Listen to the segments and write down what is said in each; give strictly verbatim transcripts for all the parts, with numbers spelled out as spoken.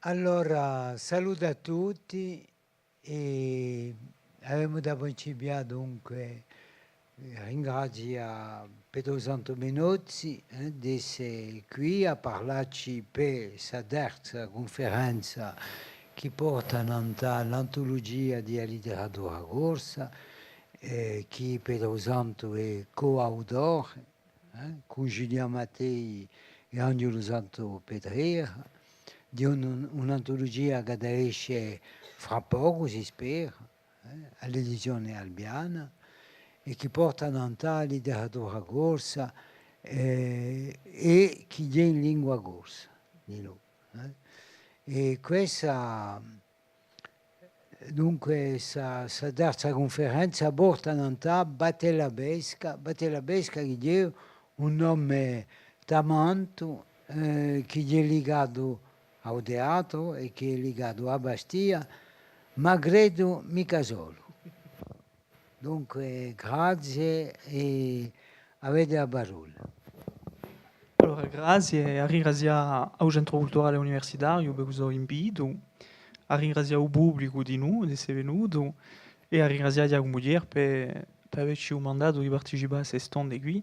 Allora, salutu à tutti è avemu da principià dunque, eh, ringrazià Petru Santu Menozzi, eh, d'esse quì à parlacci per sta terza cunferenza chì porta nant'à l'antulugia di a literatura corsa, eh, chì Petru Santu hè coautore, eh, cù Julien Mattei è Anghjulu Santu Petrera, di un, un'antulugia chì hà da esce fra pocu, si spera, eh, à l'edizione Albiana, è chì porta nant'à a literatura corsa, eh, è chì hè in lingua corsa, di noi, eh. È quessa Dunque, sta, sta terza cunferenza porta nant'à Batte la Pesca, Batte la Pesca chì hè un nome tamantu, eh, chì hè ligatu à u teatru è chì hè ligatu à Bastia, ma credu micca solu. Dunque, grazie è avete a parolla. Allora, grazie, à ringrazià à u Centru Culturale Universitariu per u so invitu, à ringrazià u publicu dinù d'esse venutu è à ringrazià Ghjacumu Thiers per, per avecci dumandatu di participà à ste stonde quì.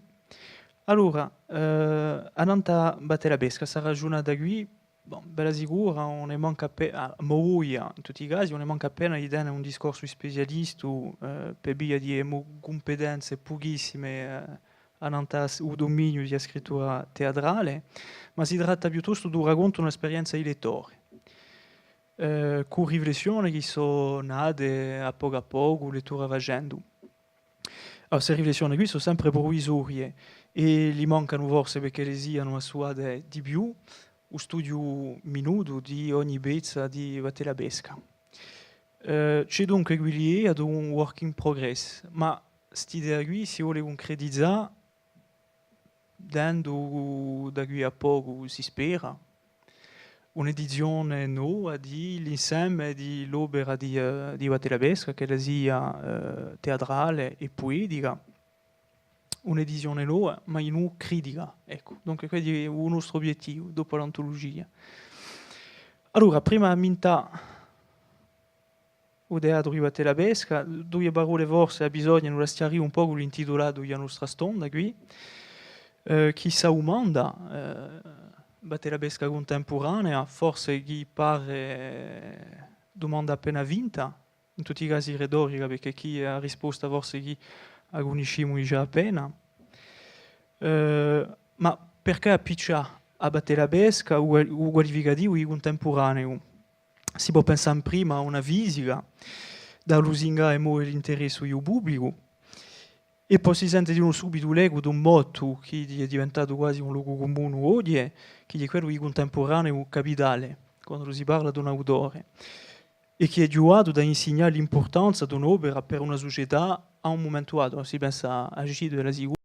Allora, eh, annant'à Batte la Pesca, sta ghjurnata quì, bon, bella sicura, ùn hè mancu appe-, à mo voglia, in tutti i casi, ùn hè mancu appena di tene un discorsu di specialistu, eh, per via di e mo cumpetenze puchissime, eh, annant'à s-, u duminiu di a scrittura teatrale, ma si tratta piuttostu d'un racontu, un'esperienza di lettore, eh, cù riflessione chì sò nate à pocu à pocu, lettura facendu. Allora, ste riflessione quì sò sempre pruvisorie è li mancanu forse, perchè li sianu assuate di più, u studiu minutu di ogni pezza di Batte la Pesca. Eh, ci hè dunque quì l'idea d'un work in progress, ma st'idea quì si vole cuncretizà dendu da quì à pocu, si spera, un'edizione nova di l'inseme di l'opera di, eh, di Batte la Pesca, ch'ella sia, eh, teatrale è puetica, un'edizione nova, ma dinù critica, eccu. Dunque, quessu hè u nostru obiettivu, dopu l'antulugia. Allora, prima d'ammentà u teatru di Batte la Pesca, duie parolle forse abbisognanu da schjarì un pocu l'intitulatu di a nostra stonda quì, eh, chì s'addumanda, eh, Batte la Pesca cuntempuranea, forse chì pare dumanda appena finta, in tutti i casi retorica, perchè chì a risposta forse chì a cunniscimu digià appena. Eh, ma perchè appiccià à Batte la Pesca u, u qualificativu di cuntempuraneu? Si pò pensà in prima à una fisica, da lusingà è move l'interessu di u publicu, è po si sente dinù subitu l'ecu d'un mottu chì hè diventatu guasi un locu cumunu oghje, chì hè quellu di cuntempuraneu capitale, quandu si parla d'un autore, è chì hè ghjuvatu da insignà l'impurtanza d'un'opera per una sucetà à un mumentu datu, si pensa à Gide, bella sicura,